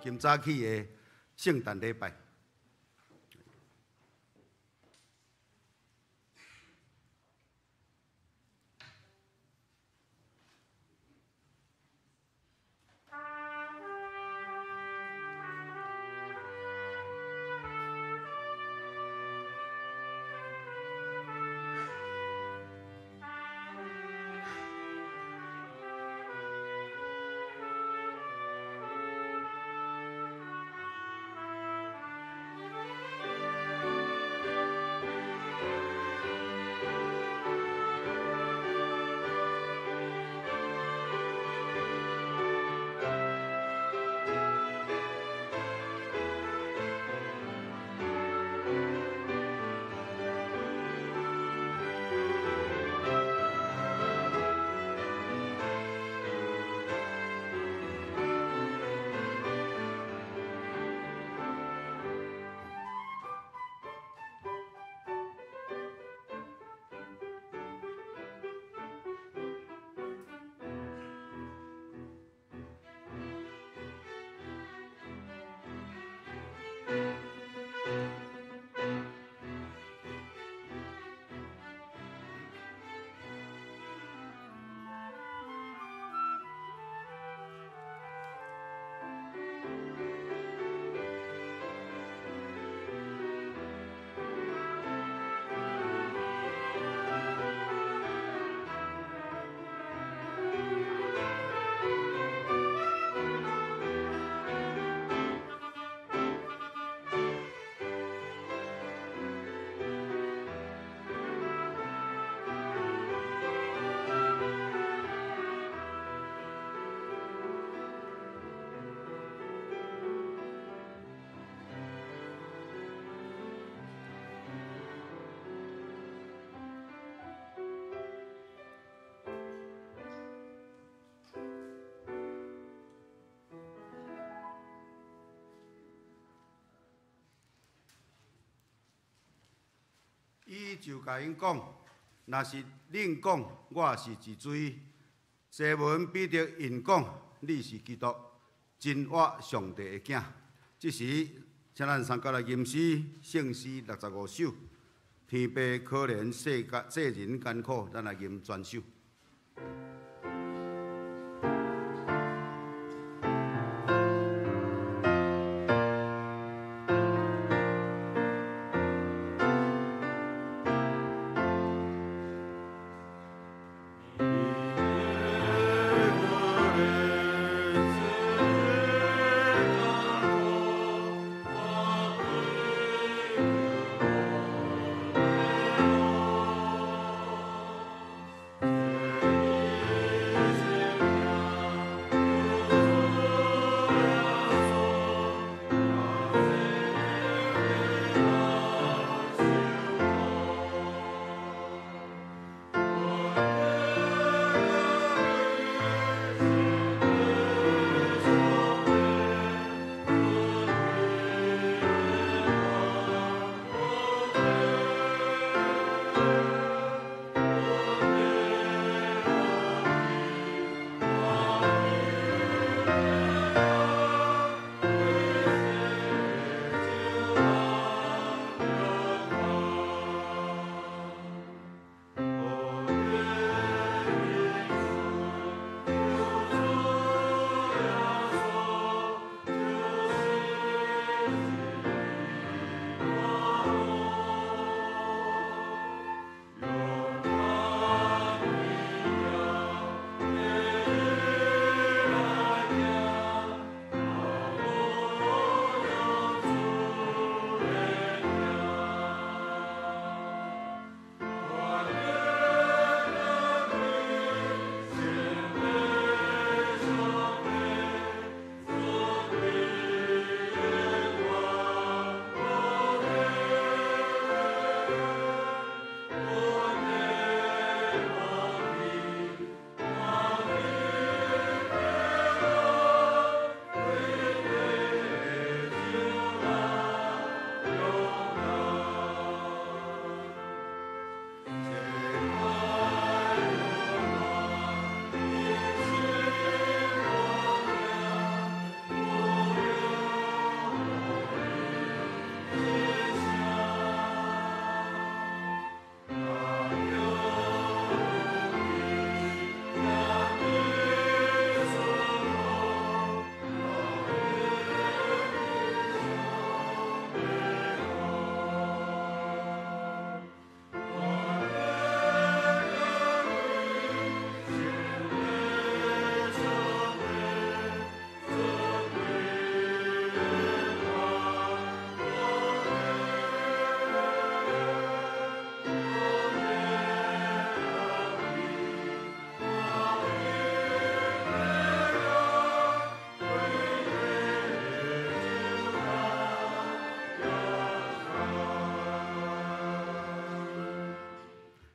今早起的聖誕禮拜。伊就共𪜶講：若是恁講我是一錐，西門彼得應講：你是基督，真活上帝的囝。這時，請咱三角來吟詩，聖詩65首。天父可憐世間世人艱苦，咱來吟全首。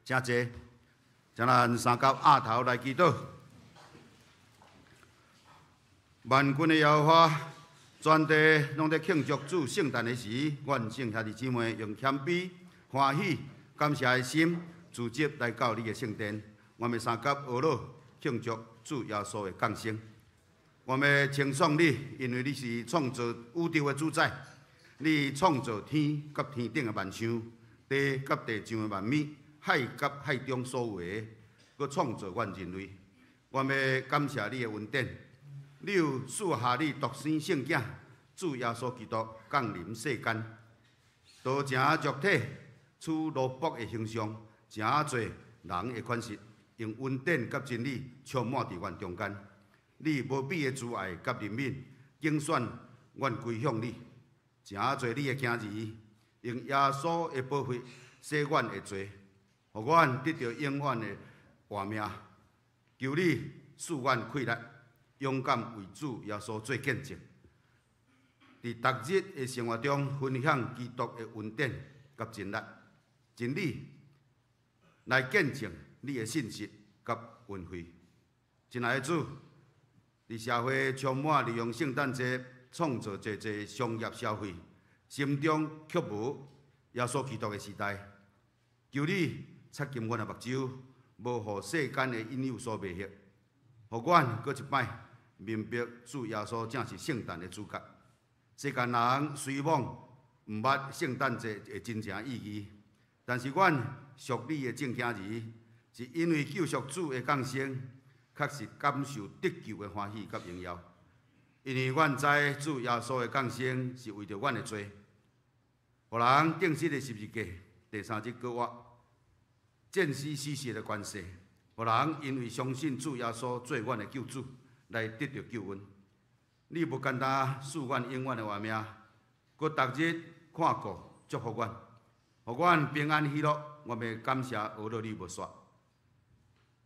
請坐，請咱三佮掩頭來祈禱。萬軍的耶和華，全地攏佇慶祝主聖誕的時，阮眾兄弟姊妹用謙卑、歡喜、感謝的心，聚集來到你的聖殿。我們三佮呵咾慶祝主耶穌的降生。我們稱頌你，因為你是創造宇宙的主宰，你創造天佮天頂的萬象，地佮地上的萬物，海佮海中所有的，閣創造阮人類。我們感謝你的恩典，你有賜下你獨生聖子主耶穌基督降臨世間，道成肉體，取奴僕的形象，成做人的款式，用恩典佮真理充滿佇阮中間。你無比的慈愛佮憐憫，揀選阮歸向你，成做你的囝兒，用耶穌的寶血洗阮的罪，予阮得著永遠的活命。求你賜阮氣力，勇敢為主耶穌做見證，佇逐日的生活中分享基督的恩典佮真理，真理來見證你的信實佮恩惠。親愛的主，佇社會充滿利用聖誕節創造濟濟商業消費，心中卻無耶穌基督的時代，求你擦乾阮的目睭，無予世間的引誘所迷惑，予阮閣一擺明白主耶穌正是聖誕的主角。世間人雖罔毋捌聖誕節的真正意義，但是阮屬你的眾囝兒，是因為救贖主的降生，確實感受得救的歡喜佮榮耀。因為阮知主耶穌的降生是為著阮的罪，予人釘死佇十字架，第三日閣活，戰死死屍的權勢，予人因為相信主耶穌做阮的救主，來得著救恩。你無簡單賜阮永遠的活命，閣逐日看顧祝福阮，予阮平安喜樂。我欲感謝呵咾你無煞。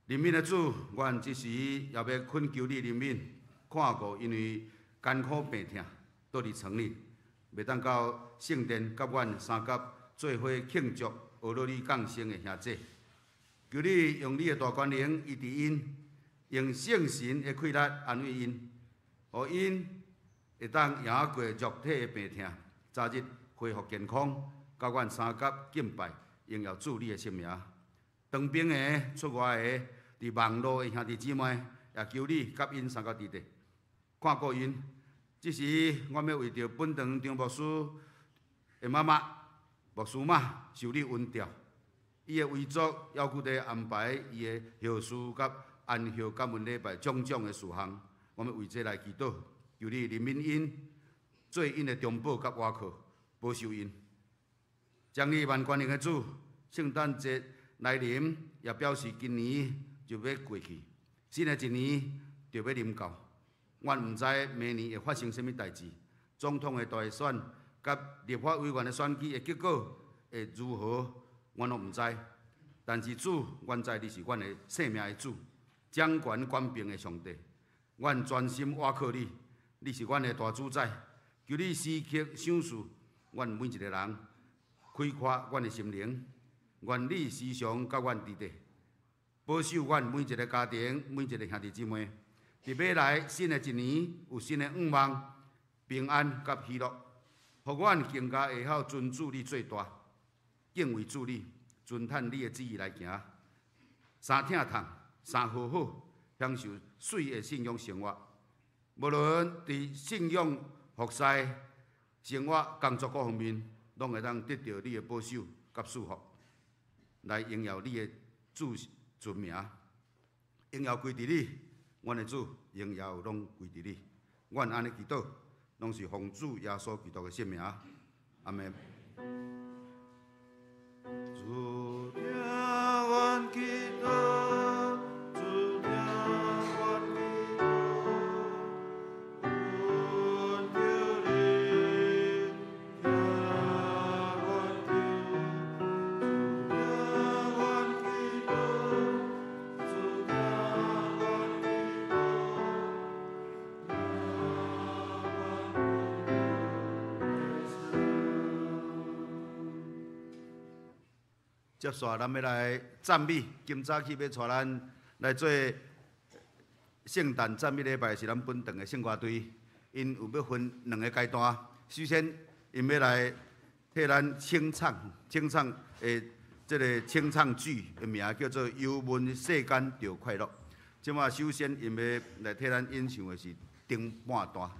憐憫的主，阮這時也欲懇求你憐憫，看顧因為艱苦病痛，倒佇床裡，袂當到聖殿佮阮三佮做伙慶祝呵咾你降生的兄姊。求你用你的大權能醫治𪜶，用聖神的氣力安慰𪜶，予𪜶會當贏過肉體的病痛，早日恢復健康，佮阮三佮敬拜，榮耀主你的聖名。當兵的、出外的、佇網路的兄弟姊妹，也求你佮𪜶三佮佇咧，看顧𪜶。這時，我欲為著本堂張牧師的媽媽、牧師媽受你恩召，伊的遺囑猶閣佇安排伊的後事佮安息感恩禮拜種種的事項，我欲為這來祈禱，求你憐憫𪜶，做𪜶的中保佮倚靠，保守𪜶。將你萬權能的主，聖誕節來臨，也表示今年就欲過去，新的一年就欲臨到。阮毋知明年會發生啥物代誌，總統的大選佮立法委員的選舉的結果會如何，阮攏毋知。但是主，阮知你是阮的生命的主，掌權權柄的上帝。阮專心倚靠你，你是阮的大主宰。求你時刻賞賜阮每一个人，開闊阮的心靈。願你時常佮阮佇咧，保守阮每一个家庭，每一个兄弟姊妹。佇欲來新的一年，有新的願望、平安佮喜樂，予阮更加會曉尊主你最大，敬畏主你，遵趁你的旨意來行。三疼痛，三好好，享受媠的信仰生活。無論佇信仰服侍、生活、工作各方面，攏會當得著你的保守佮祝福，來榮耀你的主尊名，榮耀歸佇你，阮的主，榮耀攏歸佇你。阮按呢祈禱，攏是奉主耶穌基督的聖名，阿們。主聽阮祈禱，主聽阮祈禱，懇求你聽阮求，主聽阮祈禱，主聽阮祈禱，聽阮呼求。接續咱欲來讚美，今早起欲帶咱來做聖誕讚美禮拜，是咱本堂的聖歌隊，𪜶有欲分兩个階段。首先，𪜶欲來替咱清唱，清唱的這个清唱劇的名叫做《遊問世間著快樂》。這馬首先𪜶欲來替咱演唱的是頂半段。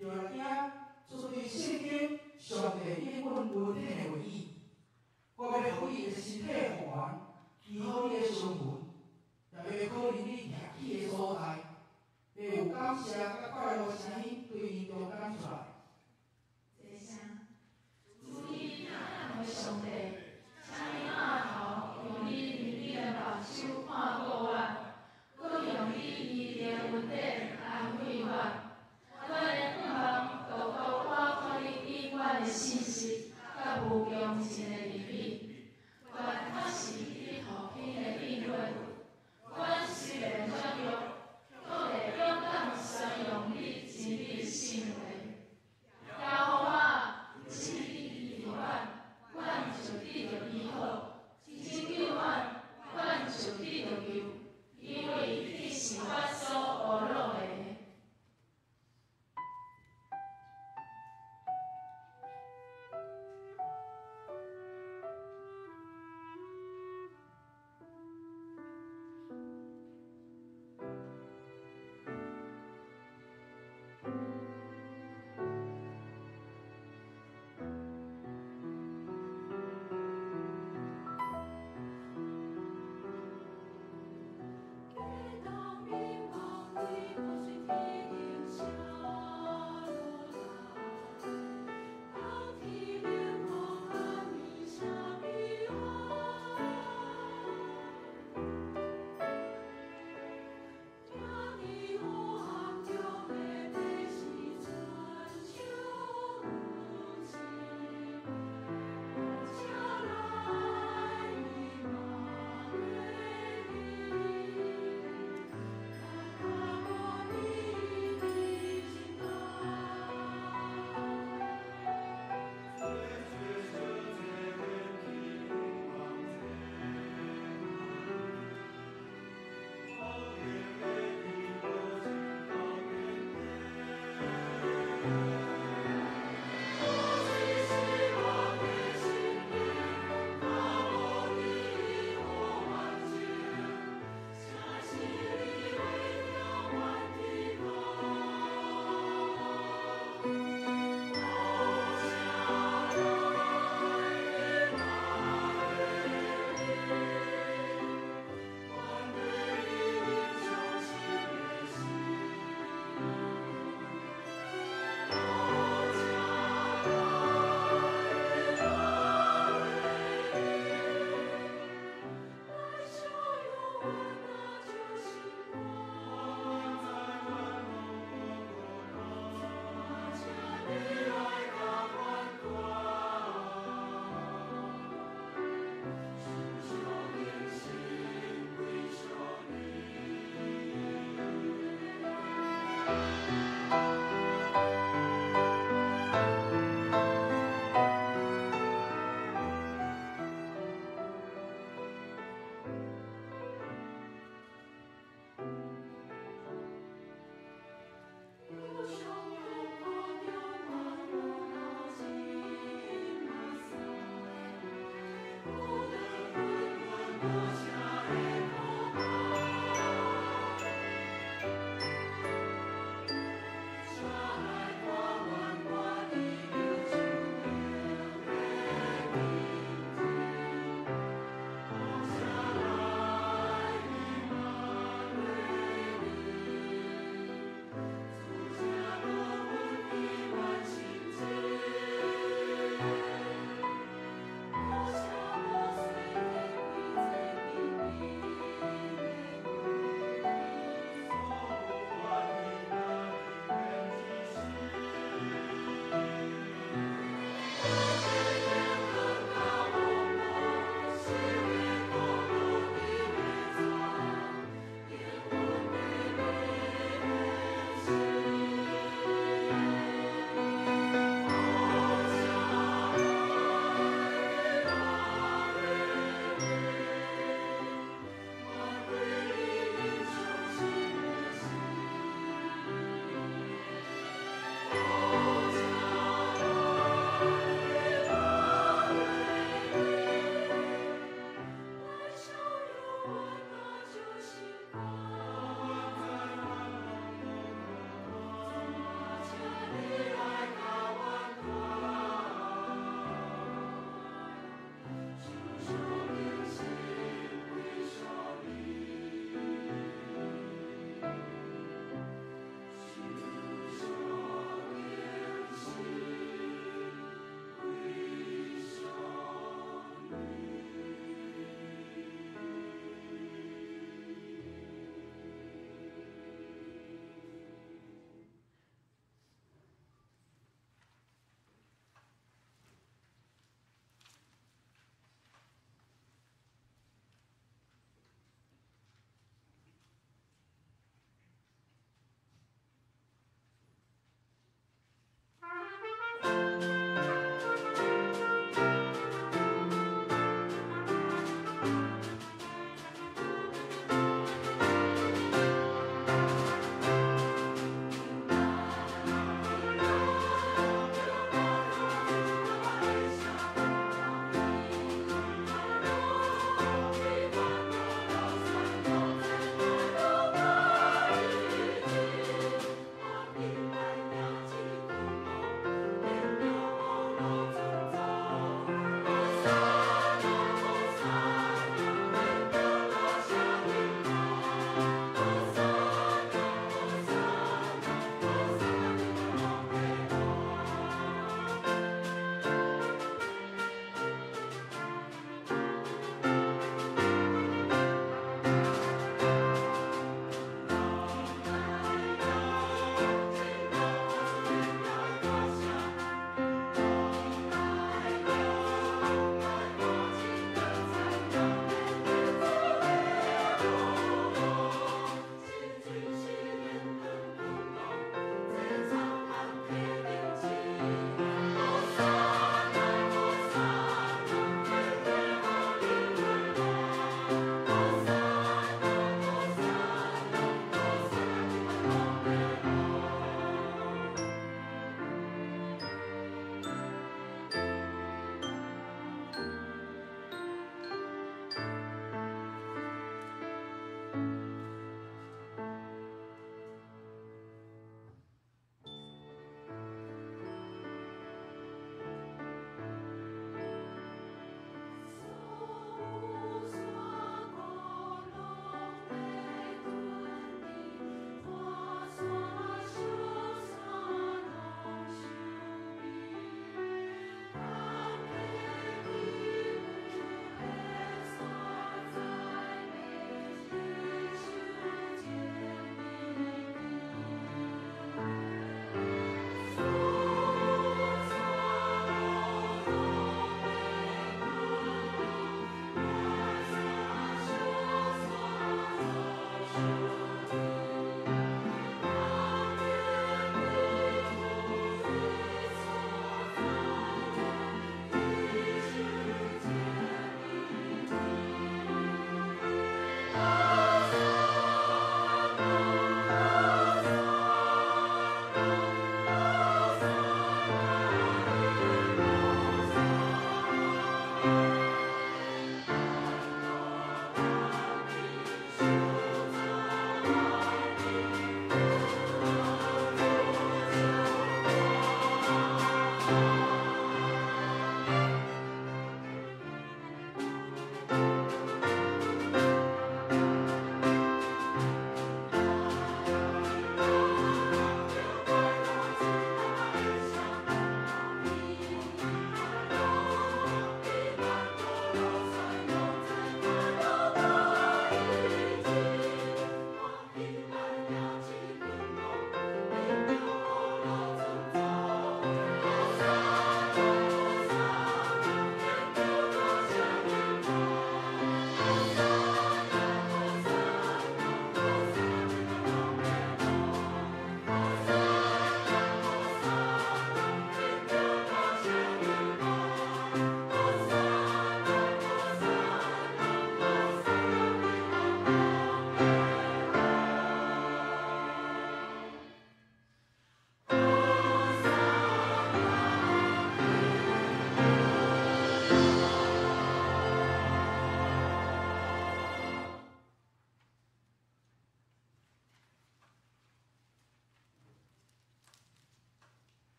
就來聽出自聖經上帝應允恩典的話語。我欲予你的身體復原，醫好你的傷痕，也欲考驗你徛起的所在，欲有感謝佮快樂聲音對𪜶中間出來。這聲，主你疼痛的上帝，請你暗頭用你憐憫的目睭看顧我，閣用你醫治的恩典安慰我。阮的盼望渡過我看你永遠的信實佮無窮盡的憐憫。願確實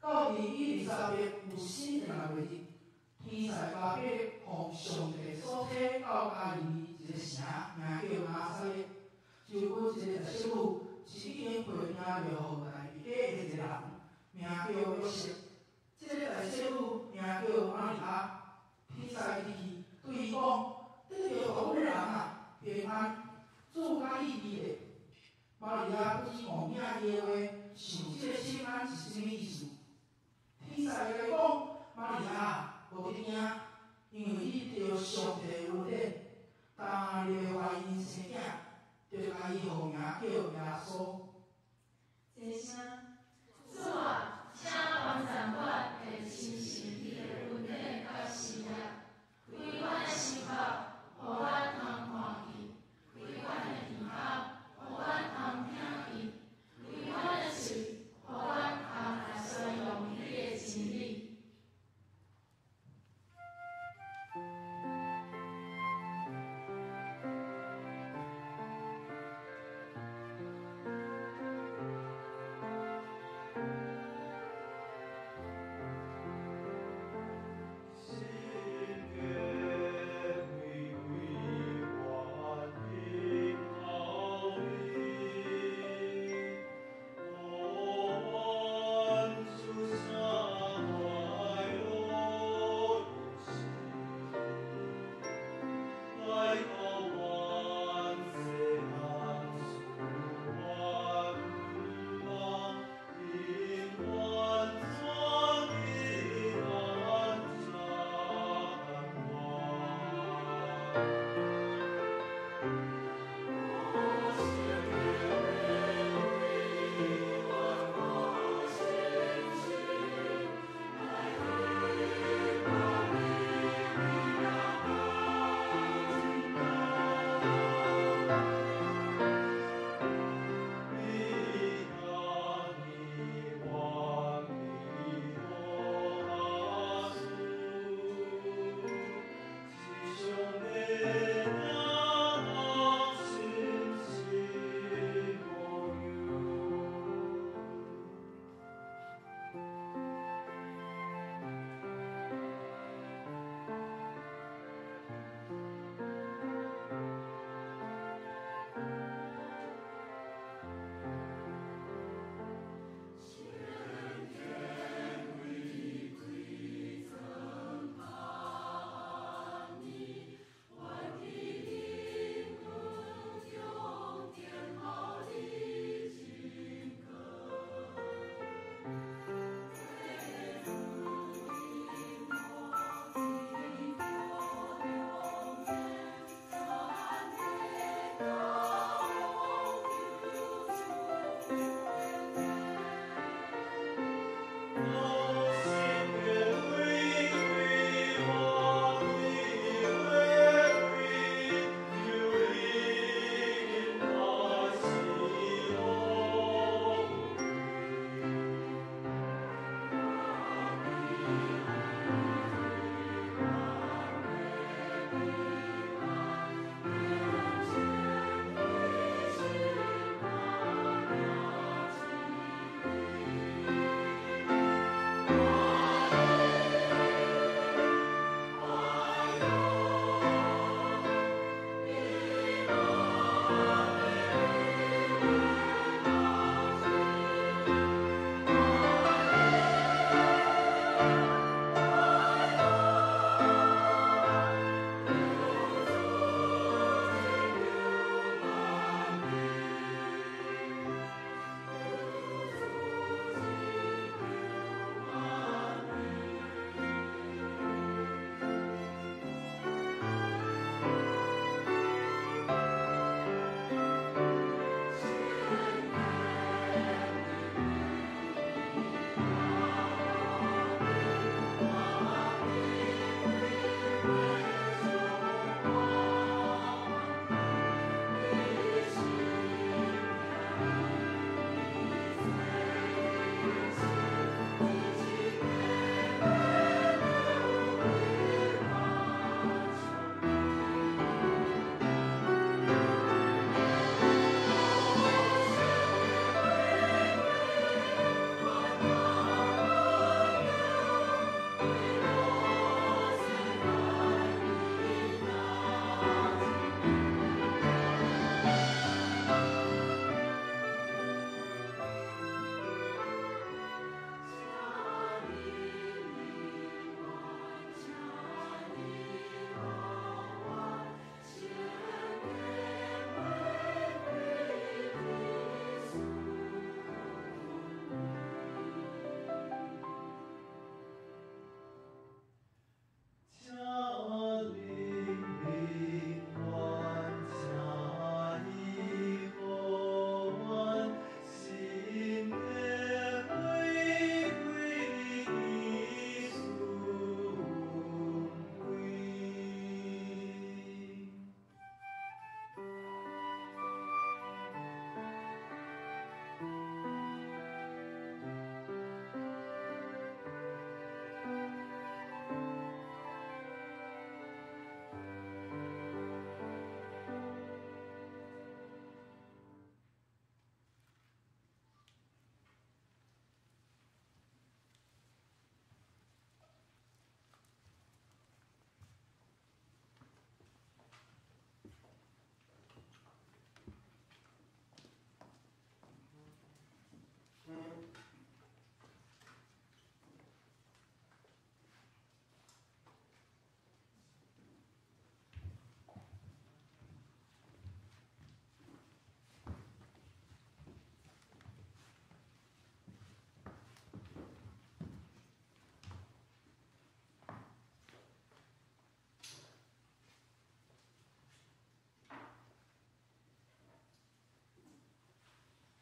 到佇以利沙伯有生6个月日，天使加百列奉上帝所差到加利利一个城，名叫拿撒勒，就有一个大祭司，是已經陪命落予大衛家的一個人，名叫約瑟。這个大祭司名叫瑪利亞。天使入去對伊講：得著福的人啊，平安，主佮你佇咧。瑪利亞不知夢影伊的話，想這个請安是啥物意思。天使共伊講：瑪利亞，無得驚，因為你得著上帝的恩典，當你會懷孕生囝，著共伊號名叫耶穌。這聲，主啊，請幫贊阮會親信你的恩典佮事業，開阮的心目，予阮通看見；開阮的耳孔，予阮通聽見；開阮的喙，予阮通來宣揚你的真理。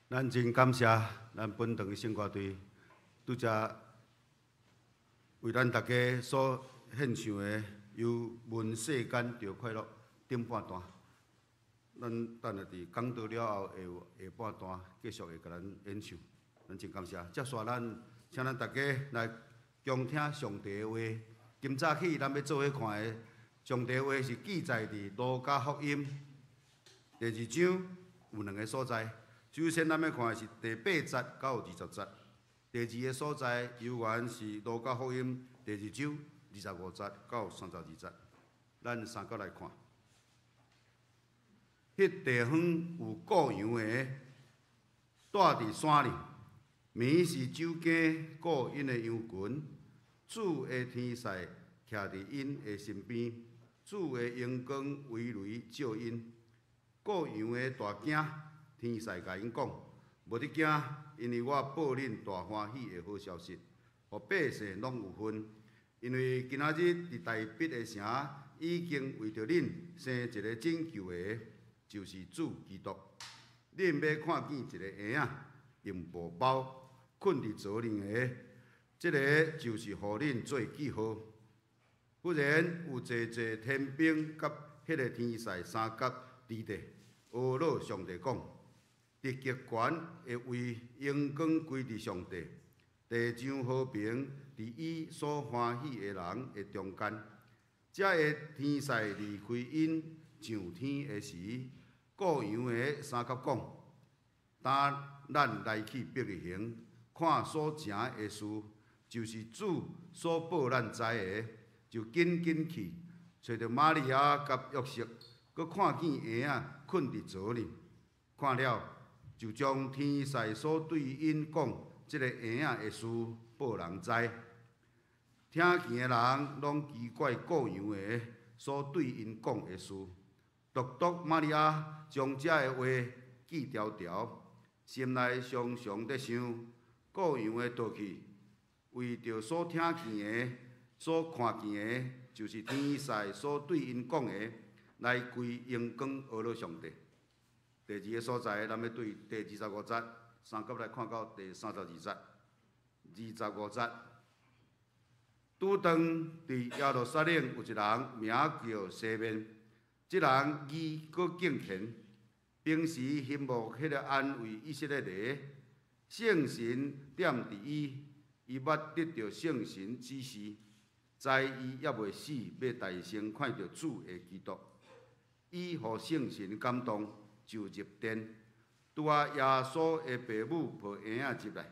咱真感謝咱本堂的聖歌隊，拄才為咱大家所獻唱的《猶問世間著快樂》頂半段。咱等下佇講道了後，會有下半段繼續會共咱演唱。咱真感謝。接續咱請咱大家來恭聽上帝的話。今早起咱欲做伙看的上帝話是記載佇路加福音第二章有兩个所在。首先，咱欲看的是第八節到20節。第二个所在，猶原是路加福音第二章25節到32節。咱三角來看。彼地方有顧羊的，蹛佇山裡，暝時守更顧𪜶的羊群。主的天使徛佇𪜶的身邊，主的榮光威雷照𪜶。顧羊的大驚，天使共𪜶講：無得驚，因為我報恁大歡喜的好消息，予百姓攏有份。因為今仔日佇大衛的城，已經為著恁生一个拯救的，就是主基督。恁欲看見一个嬰仔，用布包睏佇槽裡的，這个就是予恁做記號。忽然有濟濟天兵佮彼个天使相佮佇咧，阿咾上帝講：佇極懸的位，榮光歸佇上帝，地上和平佇伊所歡喜的人的中間。這个天使離開𪜶上天的時，顧羊的相佮講：擔咱來去伯利恆，看所成的事，就是主所報咱知的，就緊緊去，揣著瑪利亞佮約瑟，閣看見嬰仔睏佇槽裡，看了就將天使所對𪜶講這个嬰仔的事報人知。聽見的人攏奇怪顧羊的所對𪜶講的事。獨獨瑪利亞將這个話記牢牢，心內常常咧想。顧羊的倒去，為著所聽見的、所看見的，就是天使所對𪜶講的，來歸榮光阿咾上帝。第二个所在，咱欲對第25節三節來看到第32節。25節，拄當佇耶路撒冷有一人名叫西面，這人義閣敬虔，平時欣慕彼个安慰以色列的，聖神踮佇伊，伊捌得著聖神指示，知伊猶未死，欲代先看著主的基督。伊予聖神感動，就入殿，拄仔耶穌的爸母抱嬰仔入來，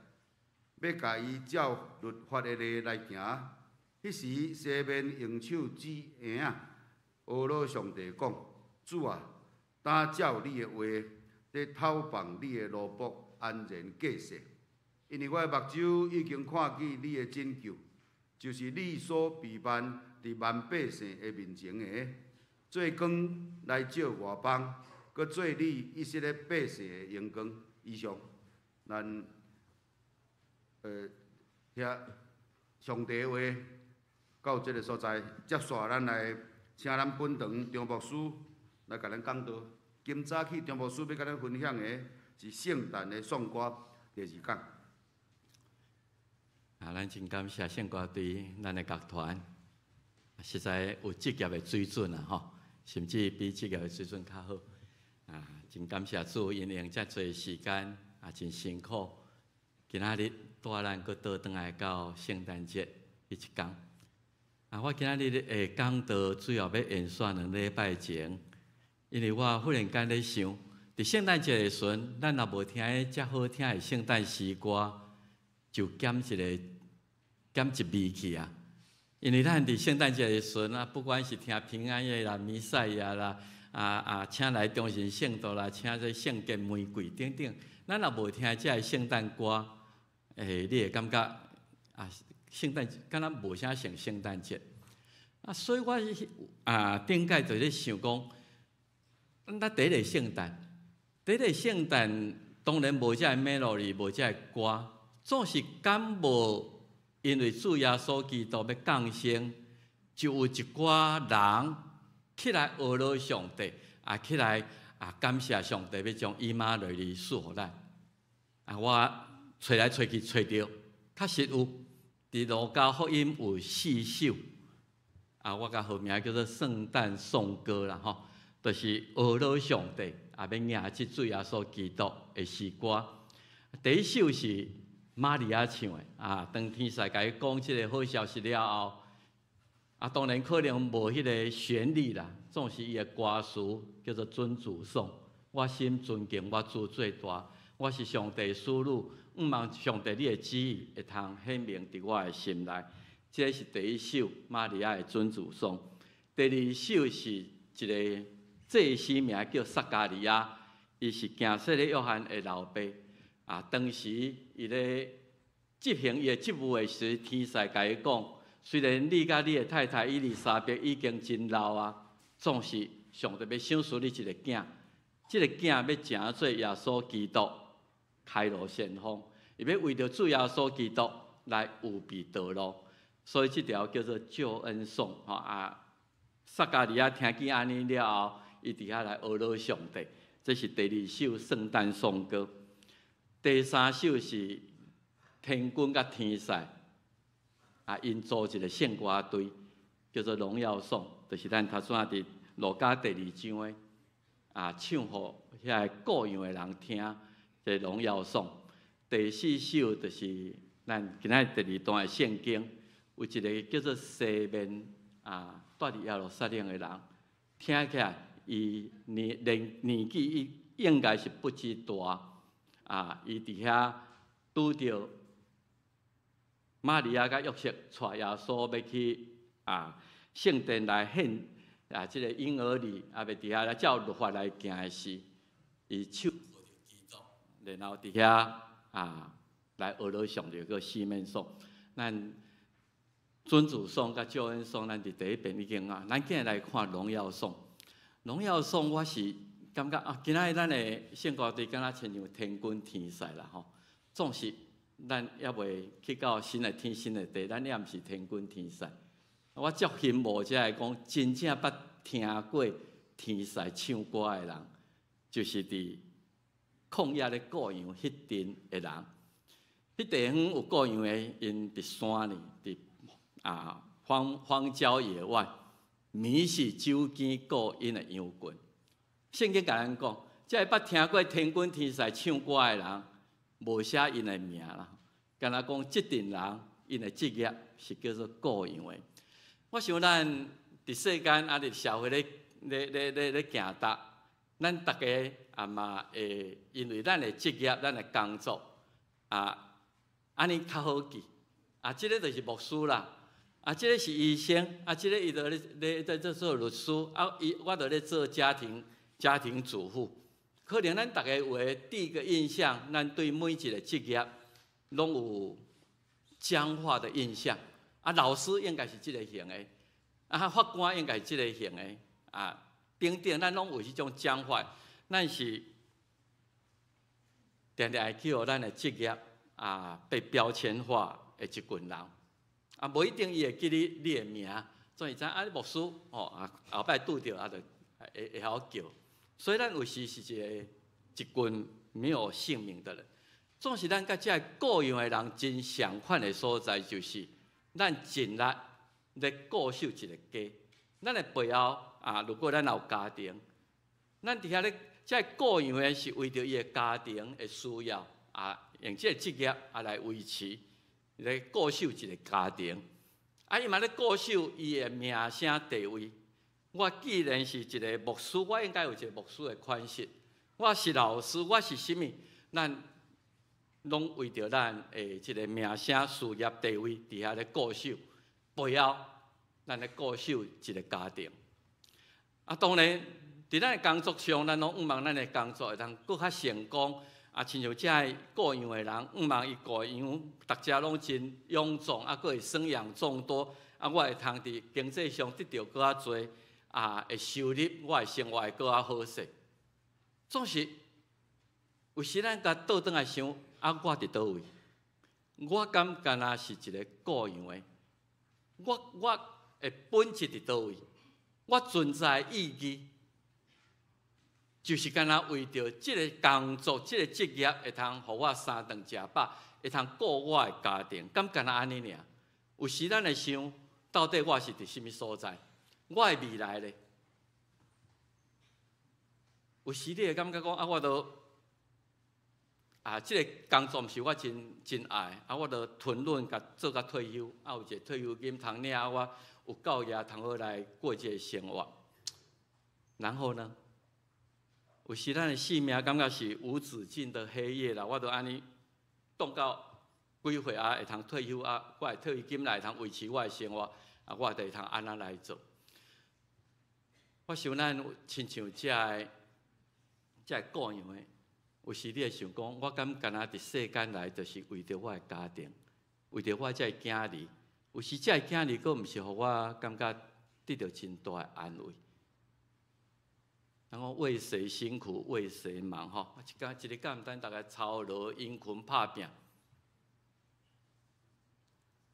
欲共伊照律法的禮來行。彼時西面用手指嬰仔，阿咾上帝講：主啊，當照你的話，咧透放你的奴僕安然過世，因為我的目睭已經看見你的拯救，就是你所備辦佇萬百姓的面前的，做光來照外邦，閣做你以色列百姓的榮光。以上，咱聽上帝的話到這个所在，接續咱來請咱本堂張牧師來共咱講道。今早起張牧師欲共咱分享的是聖誕的頌歌第二講。啊，咱真感謝聖歌隊，咱的樂團，實在有職業的水準啊！吼，甚至比職業的水準較好。啊，真感謝主，𪜶用遮濟時間啊，真辛苦。今仔日帶咱閣倒轉來到聖誕節彼一工。啊，我今仔日會講道，主要欲延續2禮拜前，因為我忽然間咧想，佇聖誕節的時陣，咱若無聽遮好聽的聖誕詩歌，就減一个減一味去啊！因為咱佇聖誕節的時陣啊，不管是聽平安夜啦、彌賽亞啦、請來中心聖道啦，請這聖潔玫瑰等等，咱若無聽這个聖誕歌，欸，你會感覺啊，聖誕敢若無啥像聖誕節啊，所以我頂擺就咧想講，咱第一个聖誕，第一个聖誕當然無這个 melody，無這个歌，總是敢無因為主耶穌基督欲降生，就有一寡人起來阿咾上帝，啊起來啊感謝上帝，欲將以馬內利賜予咱。啊，我揣來揣去揣著，確實有佇路加福音有四首，啊，我共號名叫做聖誕頌歌啦，吼，就是呵咾上帝，啊，欲迎接主耶穌基督的詩歌。第一首是瑪利亞唱的，啊，當天使共伊講這個好消息了後，啊，當然可能無彼个旋律啦，總是伊的歌詞叫做尊主頌，我心尊敬我主最大，我是上帝使女，向望上帝你的旨意會通顯明佇我的心內。這是第一首瑪利亞的尊主頌。第二首是一个祭司名叫撒迦利亞，伊是行洗禮約翰的老爸。啊，當時伊咧執行伊的職務的時，天使共伊講：雖然你佮你的太太伊麗莎白已經真老啊，總是上帝欲賞賜你一个囝，這个囝欲成做耶穌基督開路先鋒，伊欲為著主耶穌基督來預備道路，所以這條叫做救恩頌。吼啊，撒迦利亞聽見按呢了後，伊佇遐來呵咾上帝，這是第二首聖誕頌歌。第三首是天軍佮天使，啊，𪜶組一个聖歌隊，叫做榮耀頌，就是咱頭先佇路加第二章的，啊，唱予遐個顧羊的人聽，這個榮耀頌。第四首就是咱今仔日第二段的聖經，有一个叫做西面啊，住佇耶路撒冷的人，聽起來伊年年年紀應應該是不止大。啊！伊佇遐拄著瑪利亞佮約瑟帶耶穌欲去啊聖殿來獻啊這个嬰兒禮，啊欲佇遐來照律法來行的時，伊手抱著基督，然後佇遐啊來呵咾上帝個西面頌。咱尊主頌佮救恩頌，咱佇第一遍已經啊，咱今日來看榮耀頌。榮耀頌我是感覺啊，今仔日咱的聖歌隊敢若親像天軍天使啦吼，總是咱猶未去到新的天新的地，咱猶毋是天軍天使。我足羨慕這个講真正捌聽過天使唱歌的人，就是佇曠野咧顧羊彼陣的人。彼地方有顧羊的，𪜶佇山裡，佇啊荒荒郊野外，暝時守更顧𪜶的羊群。聖經共咱講，這个捌聽過天軍天使唱歌的人，無寫𪜶的名啦。敢若講，這陣人𪜶的職業是叫做顧羊的。我想咱佇世間啊，佇社會咧咧咧咧咧行踏，咱逐家也嘛會因為咱的職業、咱的工作啊，按呢較好記。啊，這个就是牧師啦，啊，這个是醫生，啊，這个伊就咧咧咧咧做律師，啊，伊我就咧做家庭家庭主婦。可能咱逐家有的第一個印象，咱對每一个職業攏有僵化的印象。啊，老師應該是這个型的，啊，法官應該是這个型的，啊，等等，咱攏有彼種僵化。咱是定定會去予咱的職業啊被標籤化的一群人。啊，無一定伊會記你你的名，總是知啊，牧師吼啊，後擺拄著啊，就會會曉叫。所以咱有時是一個一群沒有姓名的人。總是咱佮這个顧羊的人真相款的所在，就是咱盡力咧顧守一個家。咱的背後啊，如果咱有家庭，咱佇遐咧，這个顧羊的是為著伊的家庭的需要啊，用這个職業啊來維持，來顧守一個家庭。啊，伊嘛咧顧守伊的名聲地位。我既然是一个牧師，我應該有一個牧師的款式。我是老師，我是啥物？咱攏為著咱的這个名聲、事業、地位，佇遐咧顧守，背後咱咧顧守一个家庭。啊，當然，佇咱的工作上，咱攏向望咱的工作會當閣較成功。啊，親像這个顧羊的人，向望伊顧羊，逐隻攏真勇壯，啊，閣會生養眾多。啊，我會通佇經濟上得著閣較濟，啊，的收入，我的生活會閣較好勢。總是有時咱共倒轉來想，啊，我佇佗位？我敢敢若是一个顧羊的？我我的本質佇佗位？我存在意義，就是干焦為著這个工作、這个職業會通予我三頓食飽，會通顧我的家庭，敢干焦按呢爾？有時咱會想，到底我是佇啥物所在？我的未來咧？有時你會感覺講啊，我都啊，這个工作毋是我真真愛，啊，我都吞忍共做到退休，啊，有一个退休金通領，我有夠額通好來過這个生活。然後呢？有時咱的生命感覺是無止境的黑夜啦，我都按呢當到幾歲啊，會通退休啊，我的退休金來會通維持我的生活，啊，我就會通按呢來做。我想咱親像這个這个羔羊的，有時你會想講，我敢干焦佇世間來，就是為著我的家庭，為著我這个囝兒。有時這个囝兒閣毋是予我感覺得著真大的安慰。然後為誰辛苦為誰忙？吼，一工一个簡單，逐家操勞殷勤拍拚，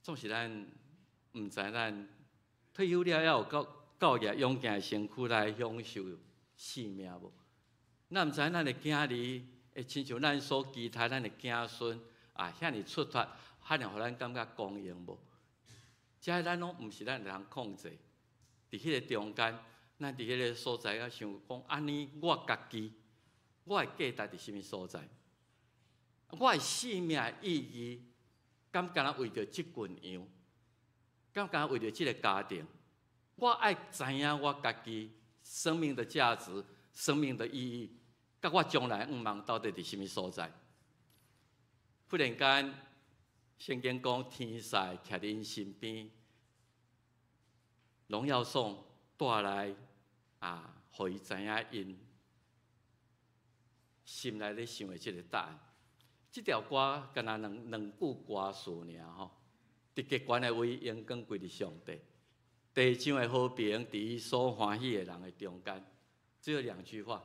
總是咱毋知咱退休了猶有夠夠額勇健的身軀來享受生命無？咱毋知咱的囝兒會親像咱所期待咱的囝孫啊，遐爾出脫，遐爾予咱感覺光榮無？這咱攏毋是咱會通控制，佇彼个中間。咱佇彼个所在啊，想講按呢，我家己，我的價值佇啥物所在？我的生命意義，敢干焦為著這群羊，敢干焦為著這个家庭？我愛知影我家己生命的價值、生命的意義，佮我將來向望到底佇啥物所在？忽然間，聖經講天使徛佇𪜶身邊，榮耀頌帶來啊，予伊知影𪜶心內咧想的這个答案。這條歌干焦兩兩句歌詞爾吼，佇極懸的位榮光歸佇上帝，地上的和平佇伊所歡喜的人的中間。只有兩句話，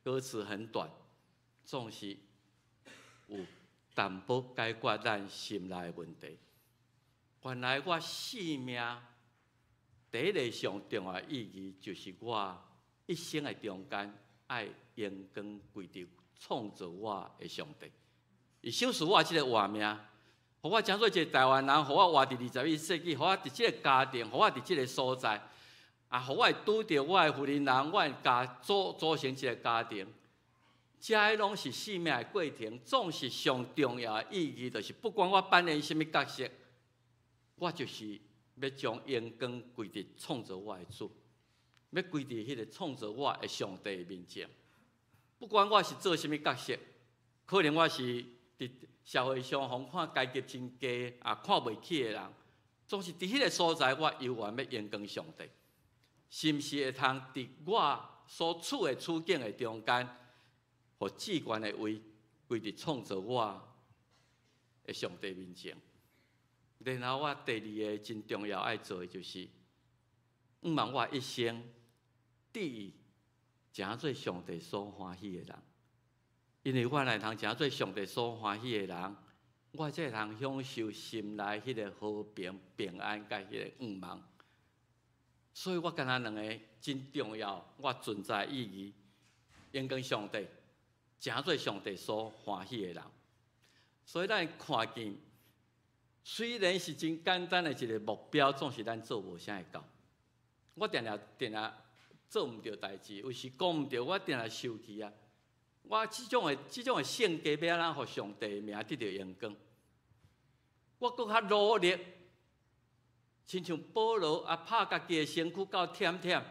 歌詞很短，總是有淡薄解決咱心內的問題。原來我生命第一个上重要的意義，就是我一生的中間愛榮光歸佇創造我的上帝。伊賞賜我這个活命，予我成做一个台灣人，予我活佇21世紀，予我佇這个家庭，予我佇這个所在，啊，予我會拄著我的婦人人，我會共組組成一个家庭。這攏是生命的過程，總是上重要的意義，就是不管我扮演啥物角色，我就是欲將榮光歸佇創造我的主，欲歸佇彼个創造我的上帝面前。不管我是做啥物角色，可能我是佇社會上予人看階級真低啊，看袂起的人，總是佇彼个所在，我猶原欲榮光上帝。是毋是會通佇我所處的處境的中間，予至懸的位歸佇創造我的上帝面前？然後我第二个真重要愛做的就是，向望我一生得以成做上帝所歡喜的人。因為我來通成做上帝所歡喜的人，我才會通享受心內彼个和平、平安佮彼个向望。所以我感覺兩个真重要，我存在意義，榮光上帝，成做上帝所歡喜的人。所以咱看見，雖然是真簡單的一个目標，總是咱做無啥會到。我定定定定做毋著代誌，有時講毋著，我定定生氣啊。我這種的性格，欲按怎予上帝名得著榮光？我閣較努力，親像保羅啊，拍家己的身軀到忝忝，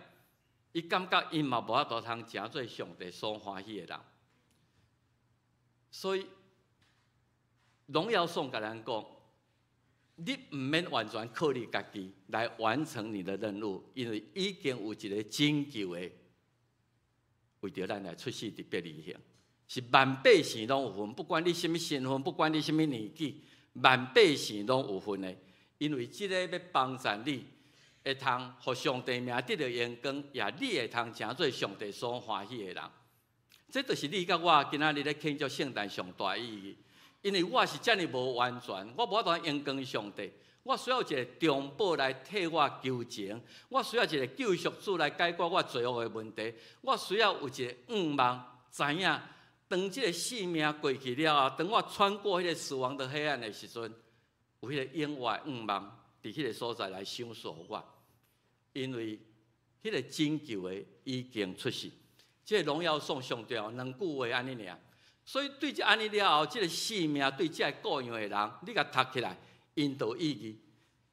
伊感覺伊嘛無法度通成做上帝所歡喜的人。所以榮耀頌共咱講，你毋免完全靠你家己來完成你的任務，因為已經有一个拯救的，為著咱來出世佇伯利恆，是萬百姓攏有份，不管你啥物身份，不管你啥物年紀，萬百姓攏有份的。因為這个欲幫助你，會通予上帝名得著榮光，也你會通成做上帝所歡喜的人。這就是你佮我今仔日咧慶祝聖誕上大意義。因為我是遮爾無完全，我無法度榮光上帝，我需要一个中保來替我求情，我需要一個救贖主來解決我罪惡的問題，我需要有一個願望，知影當這個性命過去了後，當我穿過彼個死亡的黑暗的時陣，有彼個永活的願望佇彼個所在來賞賜我，因為彼個拯救的已經出世。這個榮耀頌上重要兩句話按呢爾，所以對這按呢了後，這個性命對這個羔羊的人，你共讀起來。𪜶就有意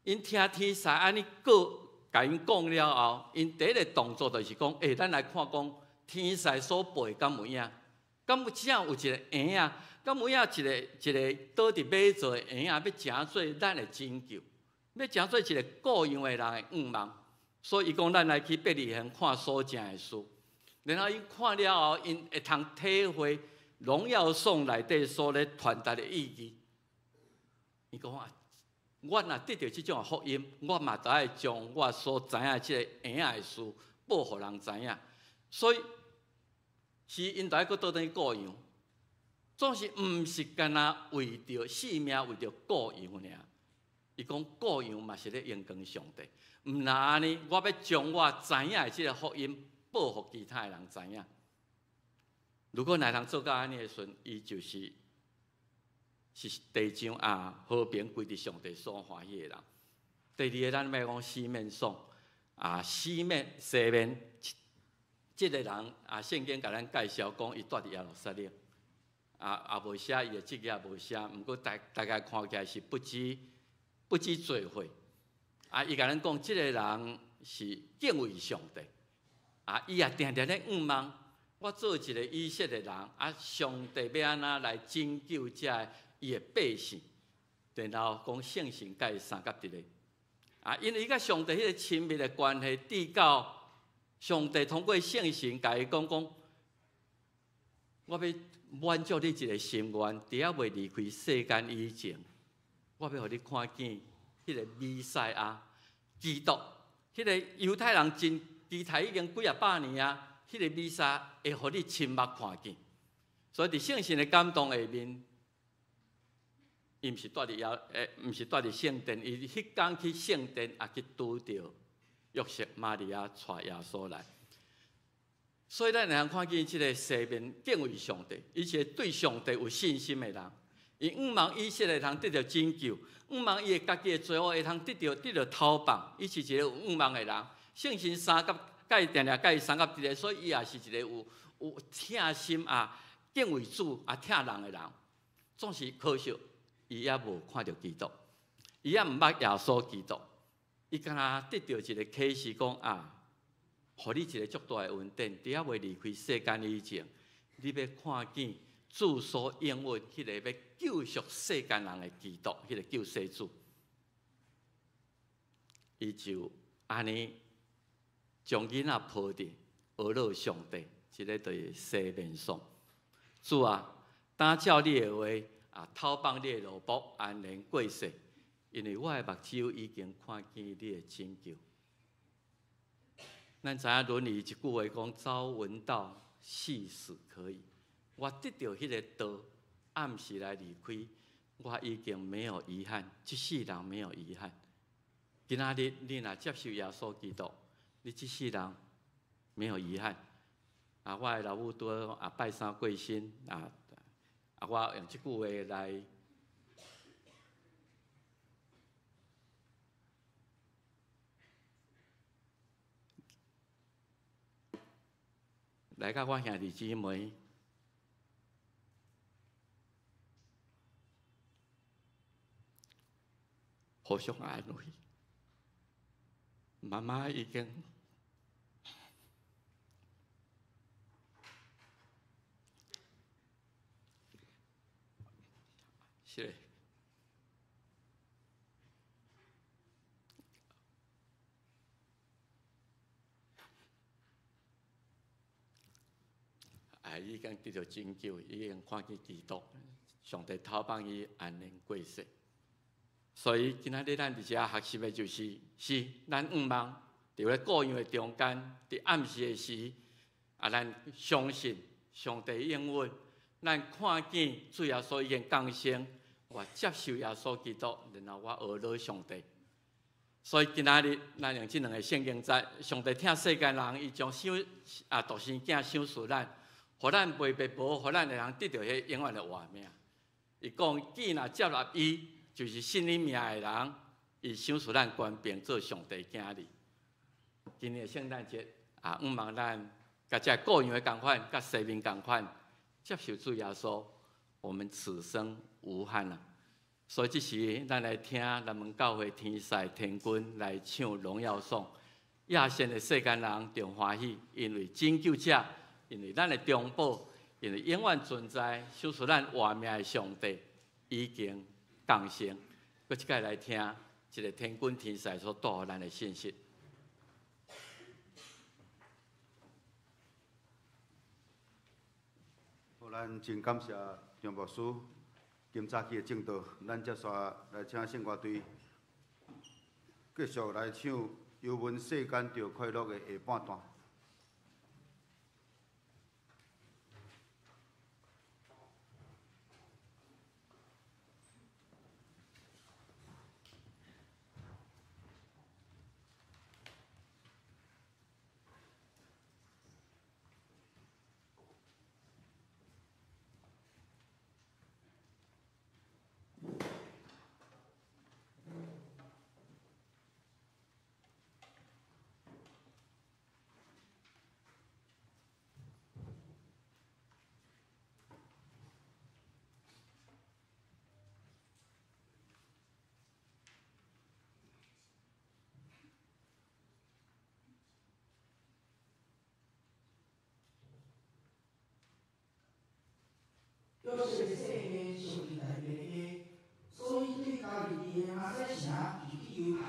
義，𪜶聽天使按呢講，共𪜶講了後，𪜶第一个動作就是講：欸，咱來看講天使所報的敢有影？敢有真有一个嬰仔？敢有影一个一个倒佇馬槽的嬰仔，欲成做咱的拯救，欲成做一个羔羊的人的願望。所以伊講，咱來去伯利恆看所成的事。然後𪜶看了後，𪜶會通體會榮耀頌內底所咧傳達的意義。伊講啊。我若得著這種福音，我嘛著愛將我所知影這个嬰仔的事報予人知影。所以是𪜶著愛閣倒轉去顧羊，總是毋是干焦為著性命，為著顧羊爾。伊講顧羊嘛是咧榮光上帝，毋若按呢，我欲將我知影的這个福音報予其他的人知影。如果若通做到按呢的時陣，伊就是是地上啊和平歸佇上帝所歡喜的人。第二个，咱欲講西面爽啊，西面西面這个人啊，聖經共咱介紹講，伊住佇耶路撒冷啊，也無寫伊的職業，無寫，毋過大大概看起來是不知不知濟歲啊。伊共咱講，這个人是敬畏上帝啊，伊也定定咧向望，我做一个以色列人啊，上帝欲按怎來拯救這伊的百姓，然後講聖神佮伊相佮佇咧啊，因為伊佮上帝彼个親密的關係，直到上帝通過聖神共伊講講，我欲滿足你一个心願，佇猶未離開世間以前，我欲予你看見彼个彌賽亞基督，彼个猶太人真期待已經幾仔百年啊，彼个彌賽亞會予你親目看見。所以佇聖神的感動下面。伊毋是蹛佇耶，毋是蹛佇聖殿，伊彼工去聖殿，也去拄著約瑟、瑪利亞帶耶穌來。所以咱會通看見這个西面敬畏上帝，伊是個對上帝有信心的人。伊向望以色列通得著拯救，向望伊的家己的罪惡會通得著得著投放。伊是一個有向望的人。聖神相佮，佮伊定定佮伊相佮佇咧，所以伊也是一个有有疼心啊、敬畏主啊、疼人的人。總是可惜。伊猶無看著基督，伊猶毋捌耶穌基督，伊敢若得著一个啟示，講啊，予你一个足大的恩典，佇猶未離開世間以前，你欲看見主所應允彼个欲救贖世間人的基督，彼个救世主，伊就按呢將囡仔抱佇呵咾上帝，這个就是西面爽。主啊，當照你的話。啊！投放你的奴僕安然過世，因為我的目睭已經看見你的拯救。咱知影《論語》一句話講：朝聞道，夕死可矣。我得著彼个道，暗時來離開，我已經沒有遺憾，這世人沒有遺憾。今仔日你若接受耶穌基督，你這世人沒有遺憾。啊，我的老母拄啊拜三過身啊。啊！我用這句話來來佮我兄弟姊妹互相安慰。媽媽已經。是。啊，已經得著拯救，已經看見基督，上帝投放伊安然過世。所以今仔日咱佇遮學習的就是，是咱向望佇咧羔羊的中間，佇暗時的時，啊，咱相信上帝應允，咱看見主耶穌已經降生，我接受耶穌基督，然後我學老上帝。所以今仔日咱用這兩个聖經節，上帝疼世間人，伊將賞啊獨生囝賞賜咱，予咱袂白無，予咱會通得著彼永遠的活命。伊講，既若接納伊，就是信伊名的人，伊賞賜咱權柄做上帝囝兒。今年的聖誕節啊，向望咱佮這個樣的仝款，佮西面仝款，接受主耶穌，我們此生無憾啊！所以這時，咱來聽南門教會天使天軍來唱榮耀頌，亞善的世間人著歡喜，因為拯救者，因為咱的中保，因為永遠存在、賞賜咱活命的上帝已經降生。閣一擺來聽這个天軍天使所帶予咱的信息。好，咱真感謝張牧師今早起的證道，咱接續來請聖歌隊繼續來唱《遊問世間著快樂》的下半段。約瑟的細漢相信大衛的話，所以對加利利的拿撒勒城就去猶太，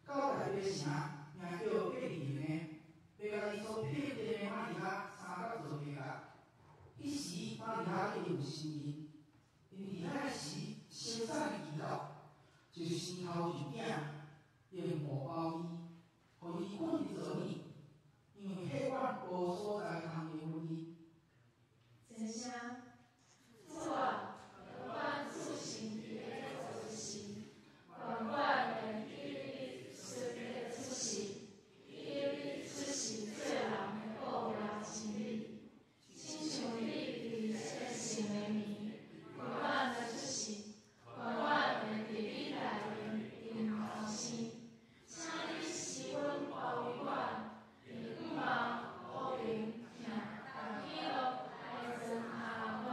到大衛城名叫伯利恆的，欲共伊所配定的瑪利亞相佮做家。彼時瑪利亞已有身孕，𪜶佇彼時生產的期到，就生頭一囝，用布包伊，予伊睏佇槽裡，因為客館無所在通容伊。真聲。主啊，永遠出生佇咧做時，永遠會記你出的出世，記你出世做人的寶貴真理，親像你佇這聖的暝，永遠來出世，永遠會佇你內面重頭生。請你使阮包圍阮，以仰望、和平、疼、佮喜樂來裝下阮。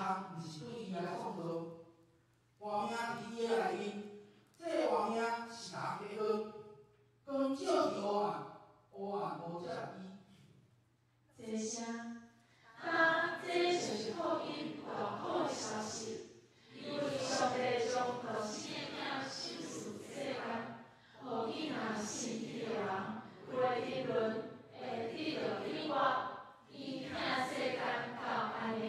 項毋是對伊來創造，活命佇伊的內面，這个活命是人的光，光照佇黑暗，黑暗無接納伊。這聲，當這就是福音大好的消息，因為上帝將獨生的囝賞賜世間，予囝若信伊的人，袂沉淪，會得著永活。伊疼世間到按呢。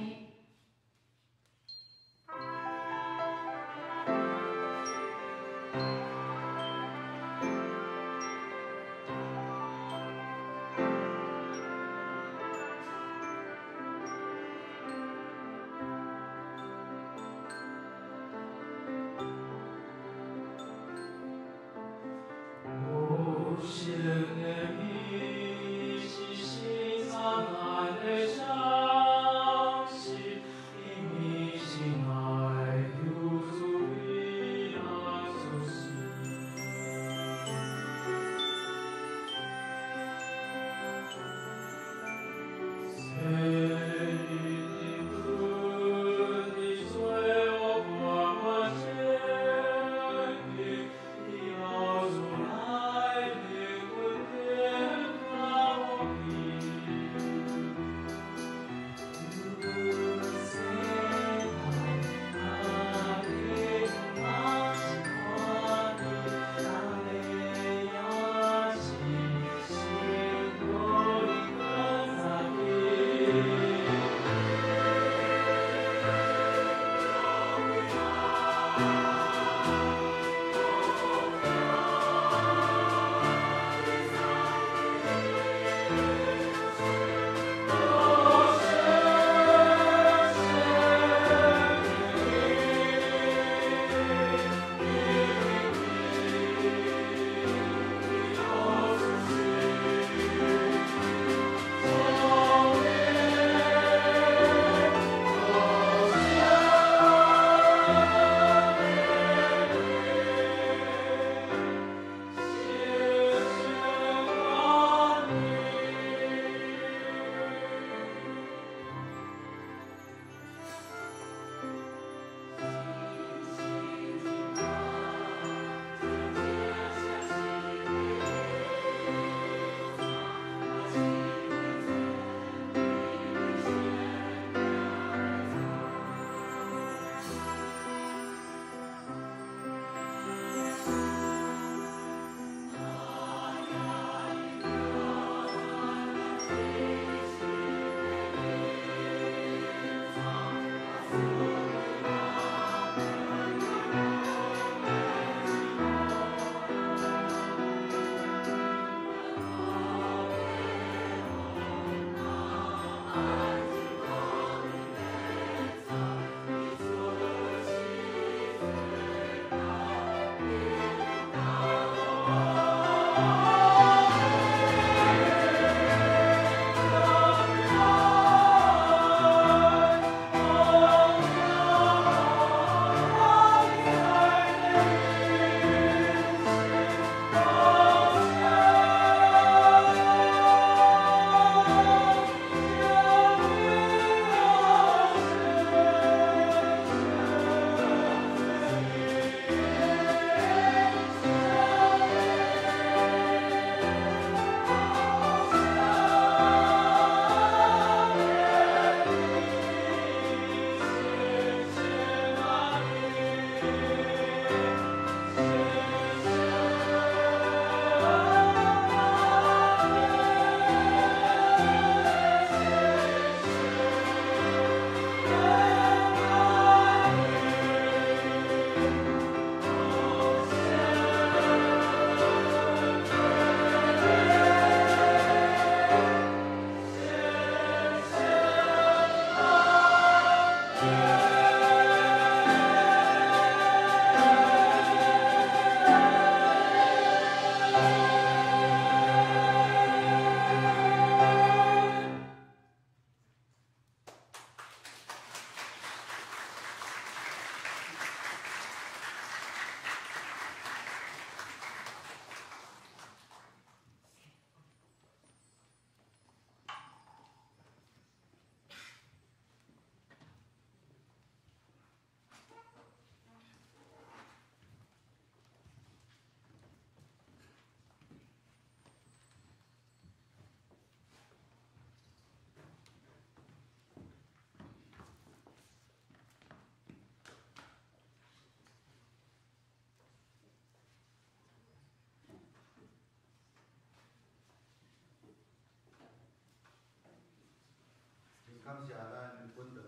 本堂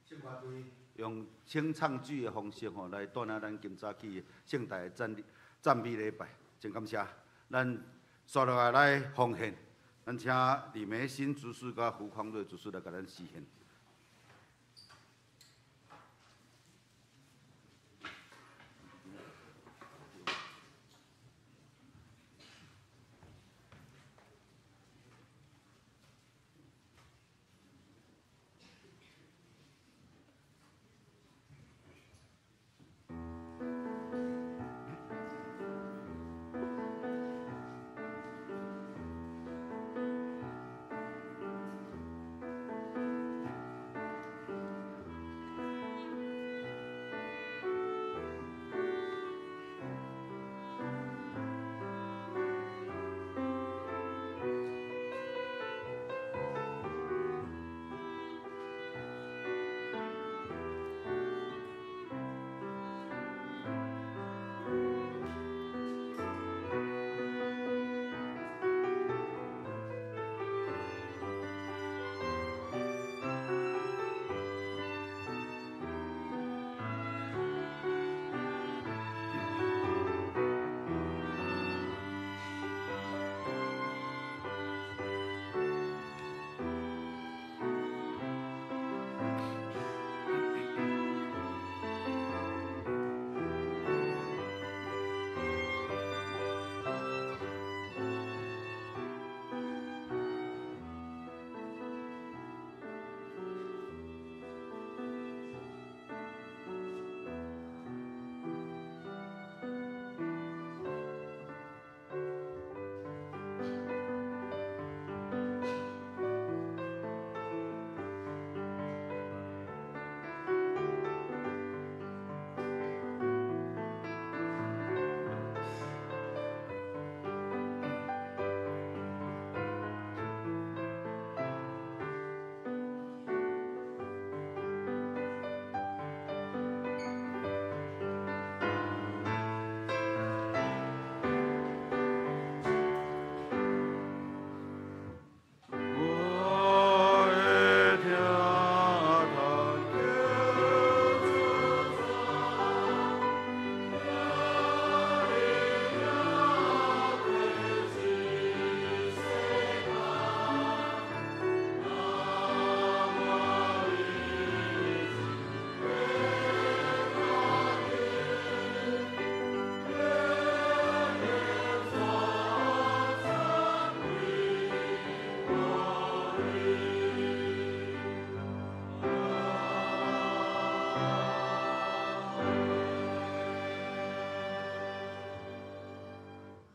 聖歌隊用清唱劇的方式吼，來帶領咱今早起聖誕的讚美禮拜，真感謝。咱紲落來來奉獻，咱請李梅新執事佮胡匡瑞執事來共咱施獻。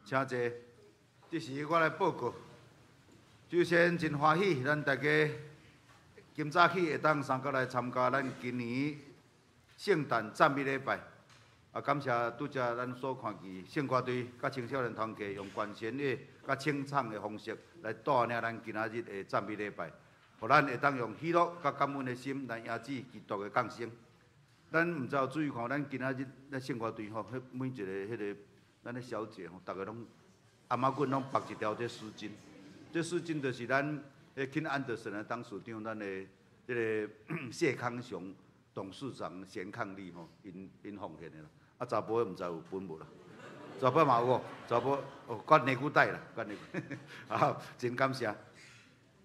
請坐。這時我來報告。首先真歡喜，咱大家今早起會當三個來參加咱今年聖誕讚美禮拜。啊，感謝拄才咱所看見聖歌隊佮青少年團契用管弦樂佮清唱的方式來帶領咱今仔日的讚美禮拜，予咱會當用喜樂佮感恩的心來迎接基督的降生。咱毋知有注意看，咱今仔日咱聖歌隊吼，彼每一个彼个咱的小姐吼，逐个攏頷仔骨攏縛一條這絲巾，這絲巾就是咱彼肯安德森的董事長，咱的這个謝康雄董事長賢伉儷吼，𪜶奉獻的啦。啊，查埔的毋知有分無啦？查埔嘛有哦，查埔哦，割尼姑帶啦，割尼姑，啊，真感謝。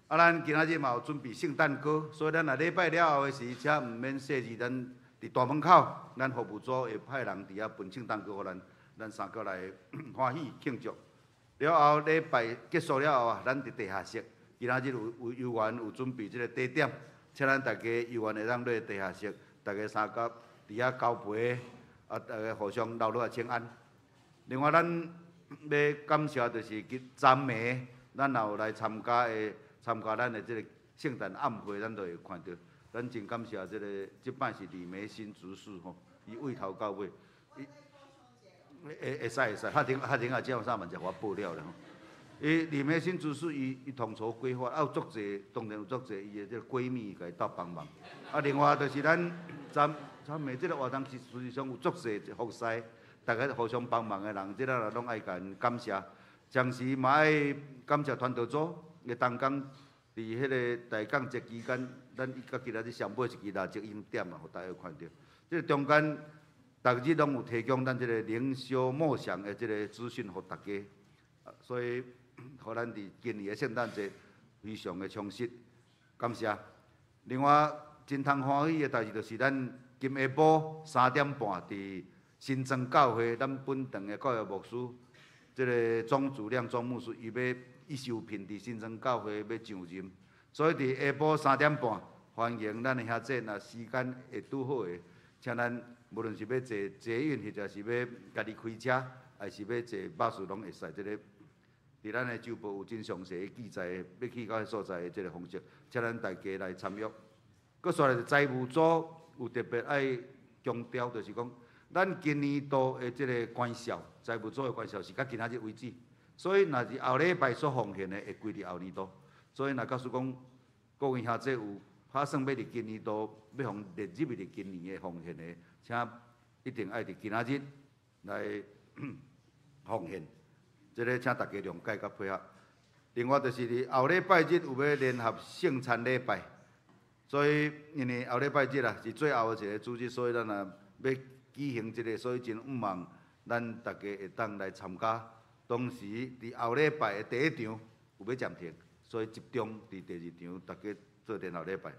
啊，咱今仔日嘛有準備聖誕歌，所以咱若禮拜了後的時，請毋免細膩，咱佇大門口，咱服務組會派人佇遐分聖誕歌，予咱，咱三個來歡喜慶祝。了後禮拜結束了後啊，咱佇地下室，今仔日有有緣有準備這個茶點，請咱大家有緣會當落地下室，大家三個佇遐交陪，啊，大家互相留落來請安。另外，咱欲感謝就是昨暝，咱若有來參加的，參加咱的這個聖誕暗會，咱都會看著。咱真感謝這个，這擺是李梅新執事吼，伊為頭到尾，伊會會使會使，哈停哈停啊，這啥物就我報了啦吼。伊李梅新執事伊統籌規劃，啊有足濟，當然有足濟伊的這個閨蜜共伊鬥幫忙。啊，另外就是咱昨暝這个活動是事實上有足濟服侍，大家互相幫忙的人，這个攏愛共𪜶感謝。同時嘛愛感謝團隊組的同工。佇彼个大港節期間，咱伊佮今仔日上尾一支蠟燭已經點啊，予大家看著。這个中間，逐日攏有提供咱這个靈修默想的這个資訊，予大家。所以，予咱佇今年的聖誕節非常的充實，感謝。另外，真通歡喜的代誌就是咱今下晡3點半佇新莊教會，咱本堂的教育牧師，這个莊主亮莊牧師，伊欲伊受聘佇新莊教會欲上任，所以佇下晡三點半，歡迎咱的兄弟，若時間會拄好的，請咱無論是欲坐捷運，或者是欲家己開車，還是欲坐巴士，攏會使。這个佇咱的週報有真詳細的記載，欲去到彼所在的這个方式，請咱大家來參與。閣煞來財務組有特別愛強調，就是講，咱今年度的這个關數，財務組的關數是到今仔日為止。所以，若是後禮拜所奉獻的，會歸佇後年度。所以，若假使講各位兄弟有打算欲佇今年度欲予列入去佇今年的奉獻的，請一定愛佇今仔日來奉獻。這个請大家諒解佮配合。另外，就是佇後禮拜日有欲聯合聖餐禮拜，所以因為後禮拜日啊是最後的一个主日，所以咱也欲舉行這个，所以真向望咱大家會當來參加。當時佇後禮拜的第一場有欲暫停，所以集中佇第二場，大家做聯合禮拜。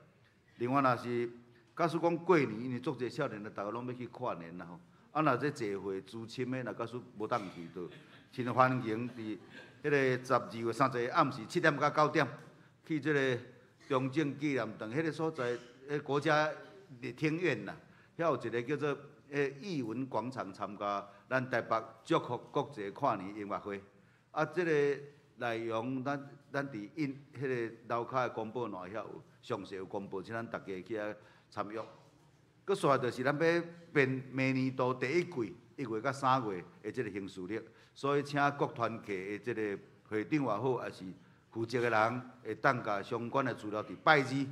另外，若是假使講過年，因為足濟少年的逐家攏欲去跨年啦吼。啊，若這聚會知親的，若假使無當去，就真歡迎佇彼个12月30日暗時7點到9點，去這个中正紀念堂彼个所在，彼國家廳院啦，遐有一个叫做彼藝文廣場參加咱台北祝福國際跨年音樂會。啊，這个內容咱佇印彼个樓跤的公報欄遐有詳細有公布，請咱大家去遐參與。閣煞就是咱欲編明年度第一季1月佮3月的這个行事曆，所以請各團契的這个會長也好，抑是負責的人，會當共相關的資料佇拜二，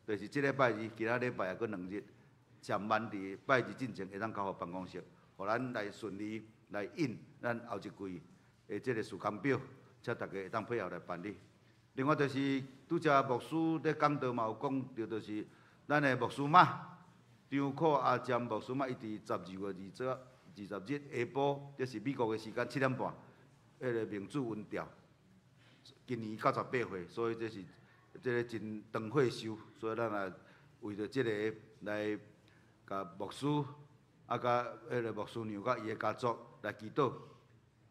就是這禮拜二，今仔禮拜抑閣兩日，上萬佇拜二進前會當交予辦公室，予咱來順利來印咱後一季的這个時間表，請大家會當配合來辦理。另外就是拄才牧師咧講道嘛有講著，就是咱的牧師媽張可阿占牧師媽，伊佇12月20日下晡，這是美國的時間7點半，彼个明主恩召，今年98歲，所以這是這个真長歲壽，所以咱也為著這个來共牧師啊，佮彼个牧師娘佮伊的家族來祈禱。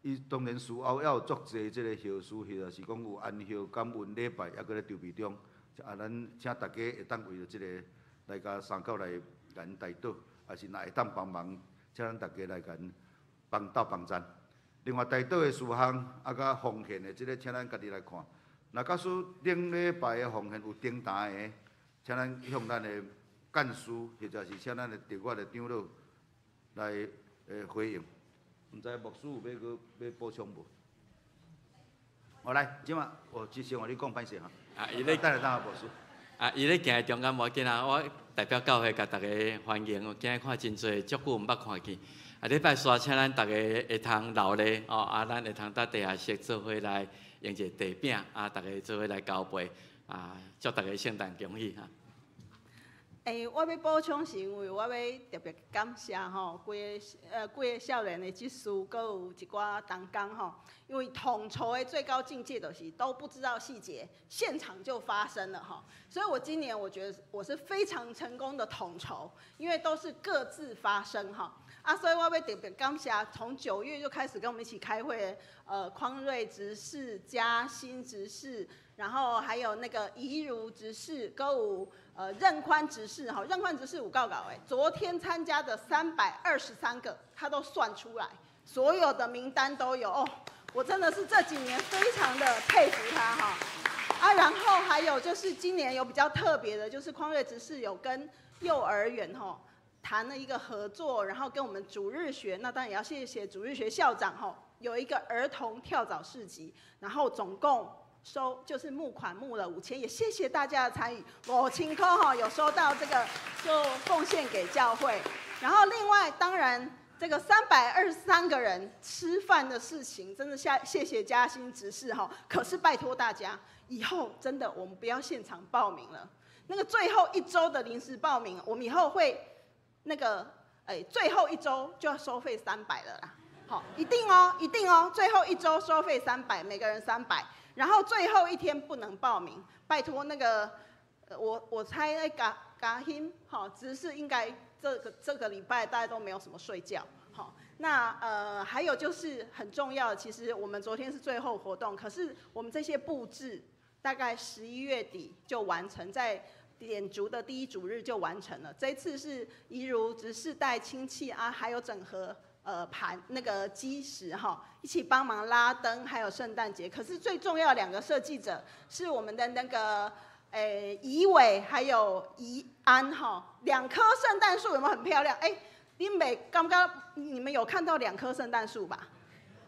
伊當然事後猶有足濟這个後事，或者是講有安息感恩禮拜，猶閣咧籌備中。啊，咱請大家會當為著這个來共相鬥來共𪜶代禱，抑是若會當幫忙，請咱大家來共𪜶幫鬥幫贊。另外，代禱的事項啊，佮奉獻的這个，請咱家己來看。若假使頂禮拜的奉獻有重沓的，請咱向咱的幹事，或者是請咱的特別的長老來回應。毋知牧師有欲閣欲補充無？好來，這馬哦，這先予你講歹勢哈。啊，伊咧等下等下牧師。啊，伊咧行的中間無要緊啊，我代表教會共大家歡迎。我今日看真濟，足久毋捌看見。啊，禮拜四請咱大家會通留咧哦，啊，咱會通佇地下室做伙來用一個茶餅，啊，大家做伙來交杯，啊，祝大家聖誕恭喜哈。欸，我欲補充是因為我欲特別感謝吼，幾個少年的執事，閣有一寡同工吼。因為統籌的最高境界就是都不知道細節，現場就發生了吼。所以我今年我覺得我是非常成功的統籌，因為都是各自發生哈。啊，所以我欲特別感謝，從9月就開始跟我們一起開會，匡瑞執事、嘉興執事，然後還有那個怡如執事，閣有任寬執事哈，任寬執事有夠𠢕的，昨天參加的323個，他都算出來，所有的名單都有哦。我真的是這幾年非常的佩服他哈。啊，然後還有就是今年有比較特別的，就是匡瑞執事有跟幼兒園哈談了一個合作，然後跟我們主日學，那當然也要謝謝主日學校長哈，有一個兒童跳蚤市集，然後總共收就是募款募了5000，也謝謝大家的參與。5000塊哈，有收到這個就奉獻給教會。然後另外當然這这个323个人吃饭的事情，真的谢谢嘉兴执事哈。可是拜托大家，以后真的我们不要现场报名了。那个最后一周的临时报名，我们以后会那个，哎，最后一周就要收费三百了啦。好，一定哦，一定哦，最后一周收费三百，每个人三百，然后最后一天不能报名，拜托那个，我猜那嘉嘉兴，好，执事应该这个礼拜大家都没有什么睡觉，好，那还有就是很重要的，其实我们昨天是最后活动，可是我们这些布置大概11月底就完成，在点烛的第一主日就完成了。这次是怡如执事带亲戚啊，还有整合盘那个基石哈，一起帮忙拉灯，还有圣诞节。可是最重要两个设计者是我们的那个怡伟还有怡安哈，两棵圣诞树有没有很漂亮？哎，你每刚刚你们有看到两棵圣诞树吧？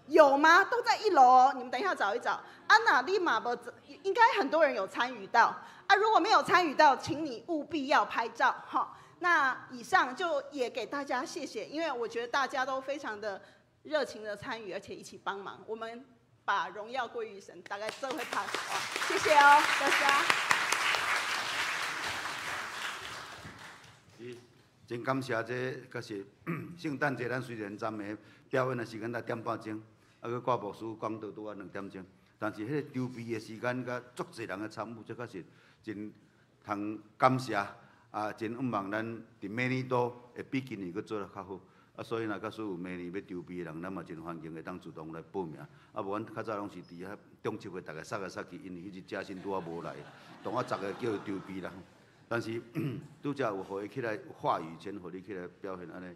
有吗？都在一楼哦，你们等一下找一找。啊若你嘛无，应该很多人有参与到啊。如果没有参与到，请你务必要拍照哈。那以上就也给大家谢谢，因为我觉得大家都非常的热情的参与，而且一起帮忙，我们把荣耀归於神。大家做伙拍，謝謝哦，大家。真感謝這，確實聖誕節咱雖然昨暝表演的時間才點半鐘，啊，閣掛牧師講道拄仔2點鐘，但是彼個籌備的時間佮足濟人的參與，這確實真通感謝。啊，真向望咱佇明年度會比今年閣做得較好。啊，所以若假使有明年欲籌備的人，咱嘛真歡迎會當主動來報名。啊，無阮較早攏是佇遐中秋節逐家捒來捒去，因為彼日嘉欣拄仔無來，當我逐个叫伊籌備啦。但是拄才有予伊起來話語權，予你起來表現按呢，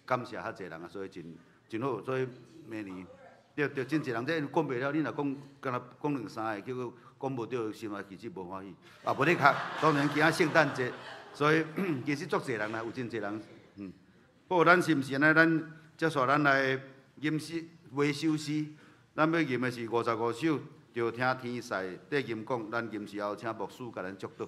感謝較濟人啊，所以真真好。所以明年對對，真濟人這講袂了，你若講敢若講兩三个，結果講無著，心內其實無歡喜。啊，無咧較，當然今仔聖誕節。所以其實足濟人啦，有真濟人，嗯。好，咱是毋是按呢？咱接續咱來吟詩回首詩，咱欲吟的是55首，著聽天使對吟講，咱吟詩後請牧師共咱祝禱。著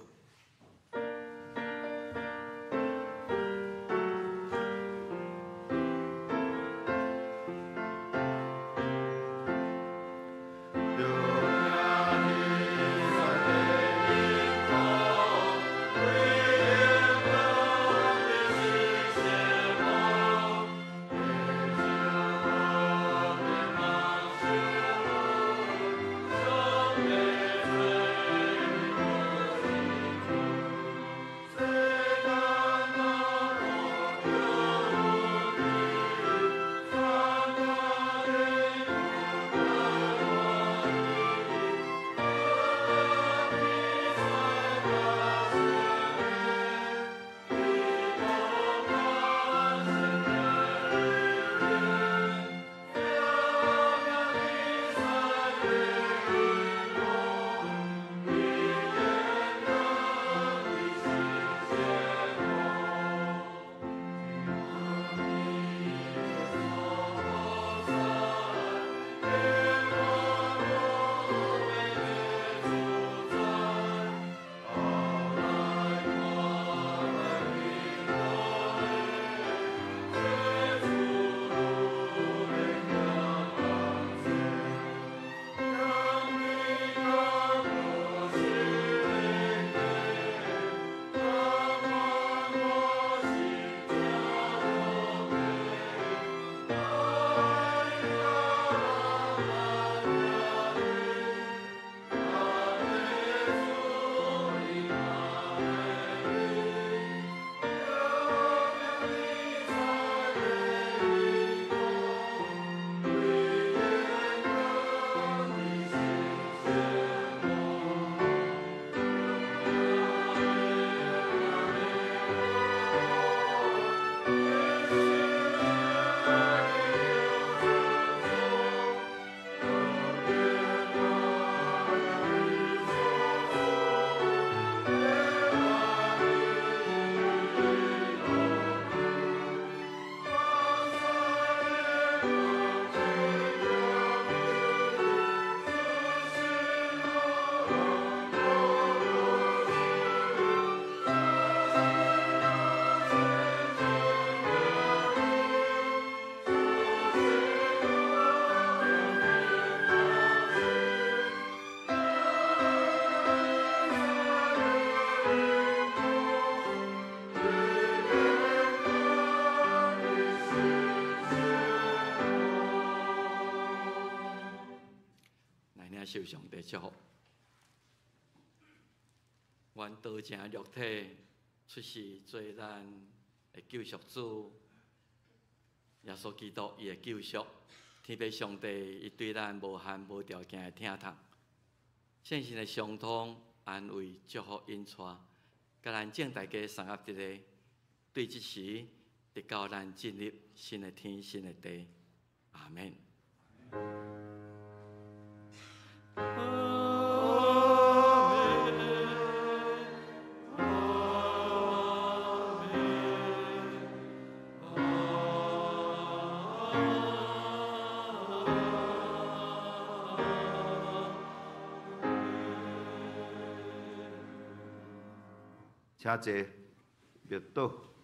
帝祝福。願道成肉體出世做咱的救贖主耶穌基督，伊的救贖，天父上帝伊對咱無限無條件的疼痛，聖神的相通安慰祝福引帶，共咱眾大家相合佇咧，對這時，直到咱進入新的天新的地，阿門。請坐，默禱。